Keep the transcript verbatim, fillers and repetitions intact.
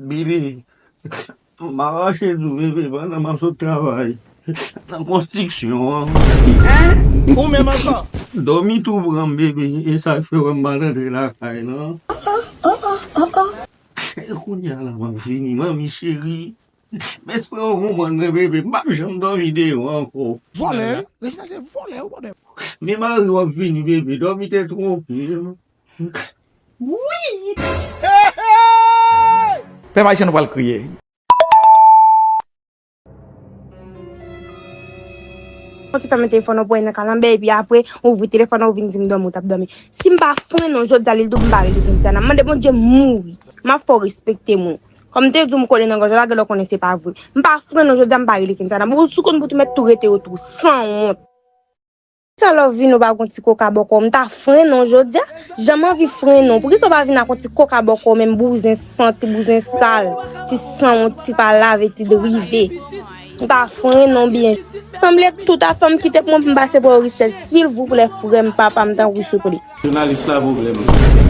Bebe, m pa kache di w, bebe, pandan m ap sot travay nan konstriksyon an, Ou menm ankò? dòmi tou pran m, bebe, e sa k fè w wè m pa t antre lakay lan. E kounye a la m ap vini, manmi cheri. M espere w konprann mwen, bebe, m p ap janm dòmi deyò ankò. Vòlè, wi. Reginald se vòlè, wi, bòdè. Men mari w ap vini, bebe, dòmi te twonpe m. Wi! Pèp ayisyen, nou pral kriye. Yon ti fè mete telefòn nan pwen nan kalanbè, epi apre ou ouvri telefòn nan, ou vin di m dòmi, ou t ap dòmi. Si m pa frennen w jodi a, Lil Doub, m pa rele Kensiana. M mande Bondye m mouri. M ap fè w respekte m wi. Kòm m te di w m kole nan gòj w la, genlè w konnen se pa vre. M pa frennen w jodi a, m pa rele Kensiana. Bon, si w konn pou tou mèt tou rete yo tou, sanwont. Sa lè w vini w pa gon ti koka bò kò w, m ta frennen w jodi a. Jan m anvi frennen w. Poukisa w pa vin ak yon ti koka bò kò w menm, bouzen san, ti bouzen sal, ti sanwont, ti pa lave, ti drive. M ta frennen w byen. Sanble tout afè m kite pou mwen pou m pase pou Oricel. Silvouplè, frè m, papa m, tanpri, souple. Jounalis la pwoblèm.